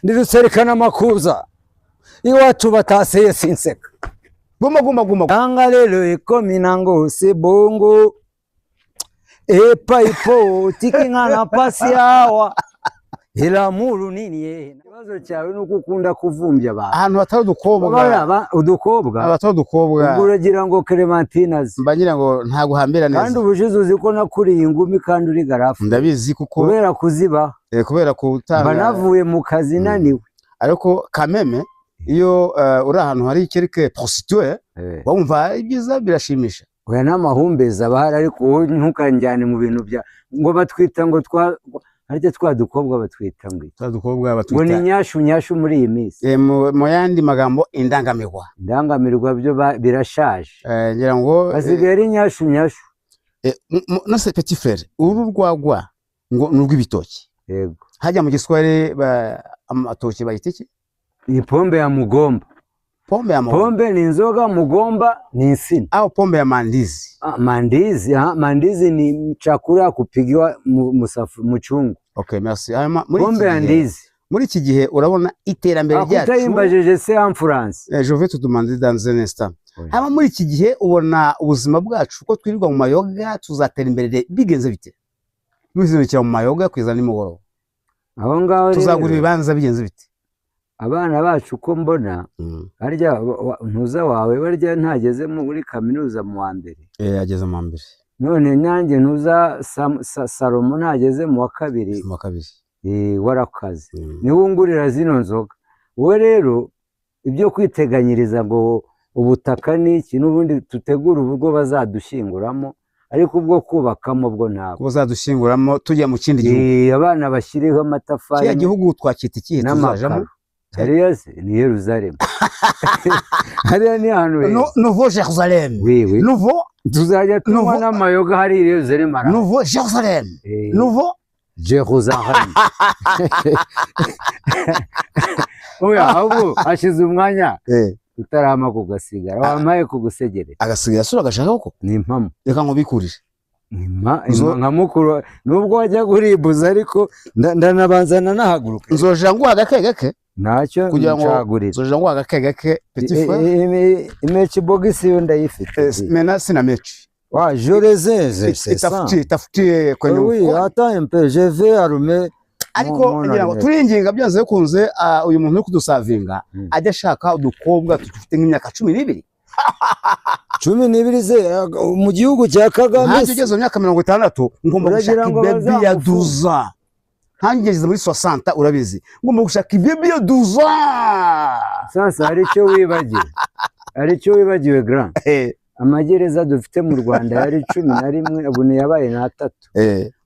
Ndi rusereka makuza, iwacu bataseye sinseka. Guma guma guma. Anga lelo ekomi nango se bongo, epaipo tikingana pasi awa ilamuru nini ye. Ikibazo cyawe ni uko ukunda kuvumbya abantu. Ahantu hatari udukobwa. Baraba udukobwa. Ahantu hatari udukobwa. Ubwo uragira ngo Clementine azi? Mba ngira ngo ntabwo uhambira Kandi neza. ubushize uzi ko nakuriye ingumi kandi uri garafu. Ndabizi kuko Kubera kuziba. Kubera Mba kutanga. navuye mu kazi naniwe. Ariko kameme iyo uri ahantu hari quelque prostituée, wumva ibyiza birashimisha. Oya, n'amahumbezi aba ahari, ariko wowe ntukanjyane mu bintu bya ngo batwita ngo twa harya twa dukobwa batwita ngo iki? Twa dukobwa Ngo ni batwita nyashu nyashu muri iyi minsi. Mu yandi magambo, indangamirwa. Indangamirwa byo birashaje. Ngira ngo Basigaye ari nyashu nyashu. Nose petit frère, uru rwagwa ngo ni urw'ibitoki? Yego. Hajya mu Giswahili amatoki bayita iki? Ni pombe ya mugomba. Pombe ya mugomba. Pombe ni inzoga, mugomba ni insina. Au pombe ya mandizi? Ah, mandizi, ah, mandizi ni chakula ya kupigiwa muchungu. Okay, merci. Hanyuma muri iki Pombe ya gihe ndizi. Muri iki gihe urabona iterambere ryacu. Kutayimbajije se en France? Je vais te demander dans un instant. Oui. Haba muri iki gihe ubona ubuzima bwacu ko twirirwa mu mayoga, tuzatera imbere bigenze bite? Bizibikira mu mayoga kugeza nimugoroba. Aho ngaho Tuzagura rero, ibibanza bigenze bite? abana bacu uko mbona, harya ntuza wawe barya ntageze muri kaminuza mu wa mbere? Eh, ageze mu wa mbere. None nanjye ntuza Salomo ntageze mu wa kabiri? Mu wa kabiri. Eh, warakaze. Niwe ungurira zino nzoga. Wowe rero ibyo kwiteganyiriza ngo ubutaka ni iki, n'ubundi tutegura ubwo bazadushyinguramo, ariko ubwo kubakamo bwo ntabwo. Ko bazadushyinguramo tujya mu kindi gihugu. Eh, abana bashyireho amatafari Kiriya gihugu twacyita ikihe tuzajamo? n'amakaro. Hariya se ni Yeruzalemu, hariya ni ahantu heza. Nouveau Jérusalem. Oui. Nouveau Tuzajya tunywa n'amayoga hariya i Yeruzalemu arahari. Nouveau Jérusalem. Eh, Nouveau Jérusalem. Oya, ahubwo hashize umwanya utarama kugasigara, wampaye kugusegerera. Agasigaye asura agashaka koko. Ni impamo. Reka nkubikurire. Nka mukuru nubwo wajya kuribuza, ariko ndanabanza nanahaguruka. Nzoja nguha gake gake. Ntacyo. Kugira ngo ncagurira. Nzoja nguha gake gake, petit frère. Imechi bogisi yo ndayifite. Mena sina mechi. Wa, je les ai, c'est ça. Itafutie itafutie kwenye Oui, mfuko. attends un peu, je vais allumer Ariko mon ngira ngo ordinateur. turinginga byanze bikunze, uyu muntu uri kudusavinga ajya ashaka udukobwa dufite nk'imyaka 12. 12 se mu gihugu cya Kagame? Nkanjye Se? ugeze mu myaka 60 ngomba Uragira gushaka ngo ibaby ya bazamufunge. 12. Nkanjye ngeze muri 60, urabizi, ngomba gushaka ibaby ya 12. Sasa hari icyo wibagiwe, hari icyo wibagiwe, grand. Amagereza dufite mu Rwanda yari 11, ubu ntiyabaye n'atatu.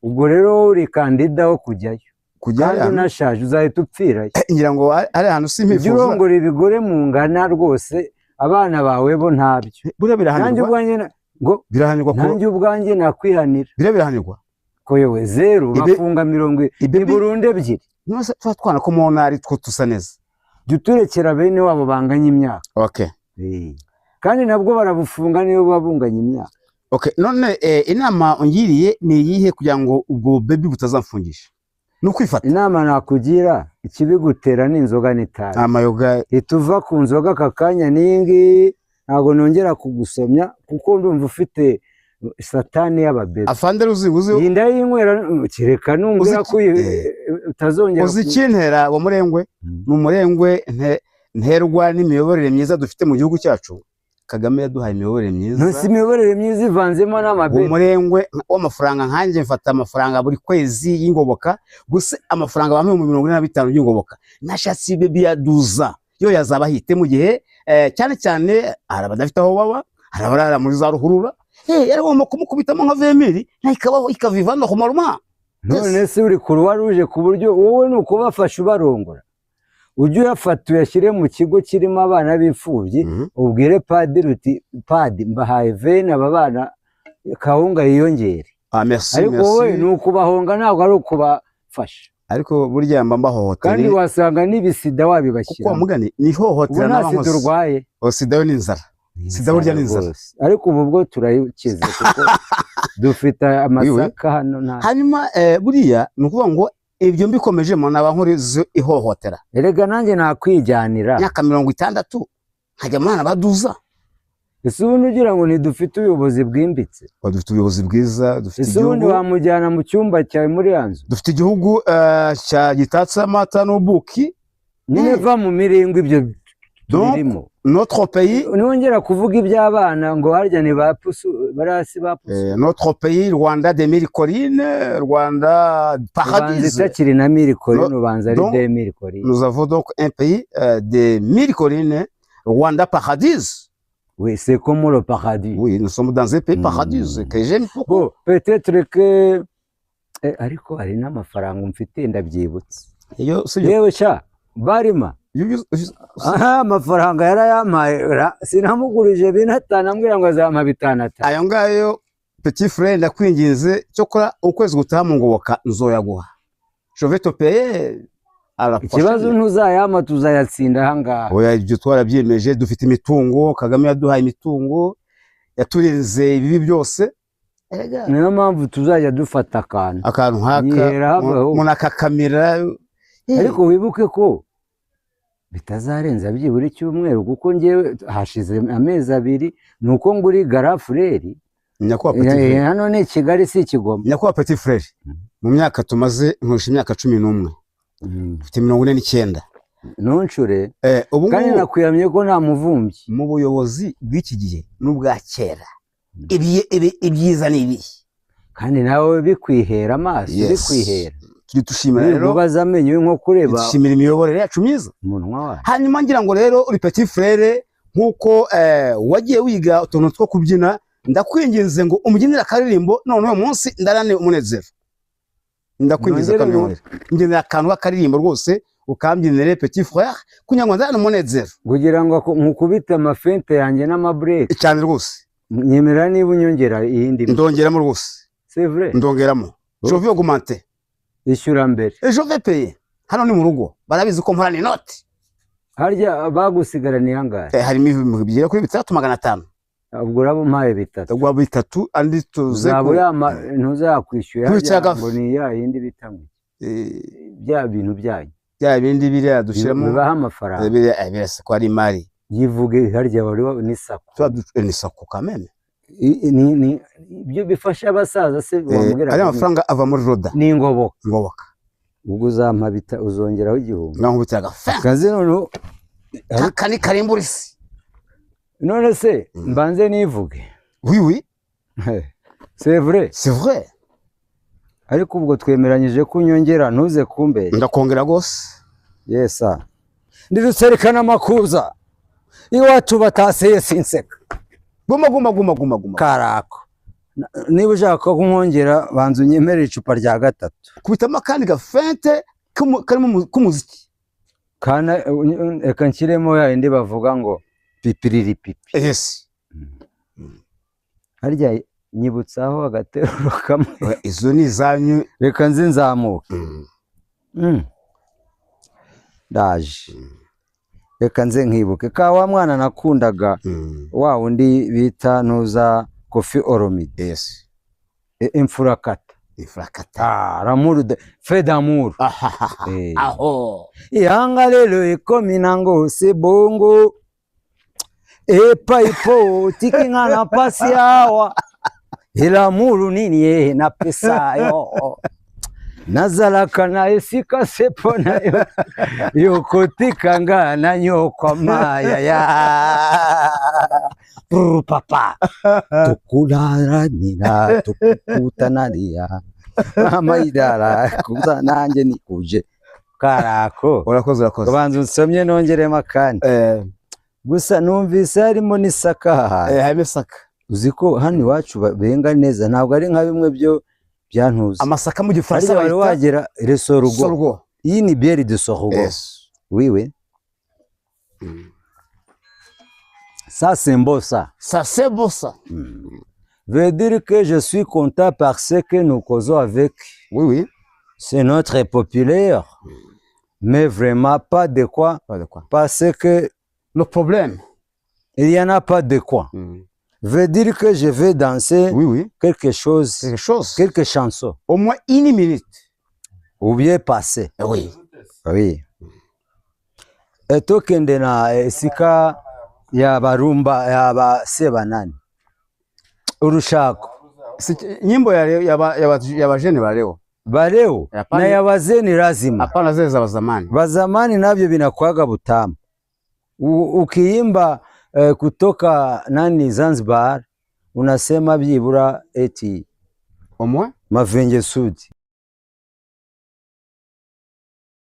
Ubwo rero wowe uri kandida wo kujyayo. Kujya Kandi hariya unashaje uzahita upfirayo. Ngira ngo ari ahantu Ujye simpifuza. urongora ibigore mungana rwose, abana bawe bo ntabyo. Buriya Nanjye birahanirwa? ubwanjye ngo Birahanirwa ko nanjye ubwanjye nakwihanira. Biriya birahanirwa. Ko yewe zeru bafunga mirongo ni burundu ebyiri. None tuba twana ko mubona ari two dusa neza. Jya uturekera bene wabo banganya imyaka. Okay. Eh. Kandi nabwo barabufunga niyo buba bunganya imyaka. Okay, none inama ungiriye ni iyihe kugira ngo ubwo baby butazamfungisha? Ni ukwifata? Inama nakugira, ikibigutera ni inzoga n'itabi. Amayoga. Ihita uva ku nzoga aka kanya n'iyi ngiyi, ntabwo nongera kugusomya kuko ndumva ufite satani y'ababebe. Afande uzi uzi Iyi ndayinywera, kereka numbwira ko utazongera Uzi ikintera wa murengwe? Ni umurengwe nterwa n'imiyoborere myiza dufite mu gihugu cyacu. Kagame yaduhaye imiyoborere myiza. Ntusi imiyoborere myiza ivanzemo n'amabebe. Umurengwe w'amafaranga, nkanjye mfata amafaranga buri kwezi y'ingoboka gusa, amafaranga bamwe mu 45 y'ingoboka, nashatse baby ya 12 yo yazaba ahite mu gihe cyane cyane hari abadafite aho baba, hari abarara muri za ruhurura, yari agomba kumukubitamo nka 20 000 ikabaho ikaviva normalement. None se uri Croix Rouge ku buryo wowe ni ukubafasha ubarongora? Ujye uyafata uyashyire mu kigo kirimo abana b'imfubyi, ubwire padiri uti: "Padi, mbahaye 20, aba bana kawunga yiyongere." Ah, merci. Ariko wowe Merci. ni ukubahonga, ntabwo ari ukubafasha. Ariko burya mba mbahohotera. Kandi wasanga n'ibisida Kuko wabibashyiramo. Wa mugani ni Ubu ihohotera nta naba sida nkoze. urwaye? Oh, sida yo ni inzara. Sida burya ni inzara. Rwose. Ariko ubu bwo turayikize kuko dufite amasaka hano nta Hanyuma buriya ni ukuvuga ngo Ibyo mbikomejemo naba nkurizo ihohotera. Erega nanjye nakwijyanira. Imyaka 60 nkajya mu bana ba 12 ans. Ese ubundi ugira ngo ntidufite ubuyobozi bwimbitse? Ba, dufite ubuyobozi bwiza, dufite Ese ubundi igihugu, wamujyana mu cyumba cyawe muri ya nzu? Dufite igihugu cya gitatse amata n'ubuki. Nyine va mu miringo, ibyo Donc, birimo. notre pays, Nongera kuvuga iby'abana ngo harya ni ba pusu, barasi ba pusu. Notre pays Rwanda des mille collines, Rwanda Ubanza paradis. itakiri na mille collines, ubanza ari donc, deux mille collines. Nous avons donc un pays des mille collines, Rwanda paradis. Oui, c'est comme le paradis. Oui, nous sommes dans un pays paradis que j'aime beaucoup. Bon, peut-être que ariko hari n'amafaranga mfite, ndabyibutse. Iyo sibyo? Yewe sha barima. Aha amafaranga yarayampaye sinamugurije binatanu, ambwira ngo azampa bitanu atanu. Ayo ngayo, petit frère, ndakwinginze, cyokora ukwezi gutaha mu ngoboka nzoyaguha. Je vais te payer à la Ikibazo prochaine. ntuzayampa, tuzayatsinda ahangaha. Oya, ibyo twarabyiyemeje, dufite imitungo, Kagame yaduhaye imitungo, yaturinze ibibi byose. Erega Niyo mpamvu tuzajya dufata akantu. Akantu nk'aka Yihera habaho. umuntu akakamira. Ariko wibuke ko bitazarenza byibura icyumweru, kuko ngewe hashize amezi 2 ni uko nguri grand frère. Nyakubahwa petit frère, Hano ni i Kigali, si i Kigoma. Nyakubahwa petit frère, mu myaka tumaze, nkurusha imyaka 11, mfite 49. Ntuncure. Ubu Kandi ngubu nakwiyamye ko nta muvumbyi. Mu buyobozi bw'iki gihe n'ubwa kera, ibyiza ni ibihe? Kandi nawe bikwihera amaso. Yes. Bikwihera. Turi dushimira rero, Ubaza amenyo y'inkoko ureba dushimira imiyoborere yacu myiza. umunwa wayo. Hanyuma ngira ngo rero uri petit frère, nk'uko wagiye wiga utuntu two kubyina, ndakwinginze ngo umubyinire akaririmbo none uyu munsi ndarane umunezero. Ndakwinginze. Nongere. Kamihorere, ngenera akantu k'akaririmbo rwose ukambyinire, petit frère, kugira ngo ndarane umunezero. Kugira ngo nkukubite amafente yanjye n'amabureke. Cyane rwose. Nyemera niba unyongera iyindi. Ndongeramo rwose. C'est vrai? Ndongeramo, je vais augmenter. Ishyura mbere. Et je vais payer. Hano ni mu rugo, barabizi ko mporana inoti. Harya bagusigaraniye angahe? Harimo ibihumbi bigera kuri 6,500. Ubwo uraba umpaye bitatu. Ndaguha bitatu, andi tuze Uzaba uyama ntuzakwishyuye. Kuri Harya cya ngo ni ya yindi bita ngo iki? Bya bintu byanyu. Bya bindi biriya dushyiramo. Bibaha amafaranga. Biriya birasa ko ari imari. Yivuge, harya wari ni SACCO? Tuba ni SACCO kameme. Ibyo bifasha abasaza se wambwira? Ariya mafaranga ava muri roda. Ni ingoboka. Ngoboka. Ubwo uzampa bita uzongeraho 1000. Ngankubitira agafa. Akazi noneho. Aka ni karimbura isi. None se mbanze nivuge? Oui. C'est vrai? C'est vrai. Ariko ubwo twemeranyije ko unyongera, ntuze kumbeshya. Ndakongera rwose. Yesa ndi ruserekana amakuza, iwacu bataseye sinseka. Guma guma guma guma guma. Karako. Niba ushaka ko nkwongera, banza unyemerere icupa rya gatatu. Kubitamo akandi gafente karimo k'umuziki. Kana reka nshyiremo ya yindi bavuga ngo pipiriri pipi. Yes. Harya nyibutsaho agateruro kamwe. Oya, izo ni izanyu. Reka nzi nzamuke. Ndaje, reka nze nkibuke ka wa mwana nakundaga, wa wundi bita ntuza Koffi Olomide. Imfurakata. Ifrakata. Ah, l'amour de fait d'amour. Aho. Yanga lelo ekomi nango se bongo epai po tikinga na pasi awa elamuru nini ye na pesa yo nazalaka na esika sepo na yo yokotikanga na nyokwa maya ya Brr, papa tukularamira tukukutanariya amayidara kuza nanjye nikuje karako. Urakoze, urakoze. Banza unsomye nongeremo akandi. Gusa numvise harimo n'isaka aha hantu. Harimo isaka. Uzi ko hano iwacu benga neza, ntabwo ari nka bimwe byo byantuza. Amasaka mu Gifaransa Harya wari bayita wagera le sorgho? Sorgho. Iyi ni bière de sorgho. Yes. Oui, ça c'est beau ça. Ça c'est beau ça. Veut dire que je suis content parce que nous causons avec Oui. c'est notre populaire, mais vraiment pas de quoi. Pas de quoi. Parce que le problème il y en a pas de quoi. Veut dire que je vais danser Oui. quelque chose, Quelque chose. quelque chanson. Au moins une minute. Ou bien passé. Oui. Oui. Tokende na esika ya barumba ya ba sebanani, urushako. Nyimbo ya bajene ba leo. Baleo. Hapana. Na ya wazee ni lazima. Hapana, zile za zamani. Bazamani navyo vinakuaga butamu. Ukiimba kutoka nani Zanzibar, unasema byibura eti Omwe mavenge sudi.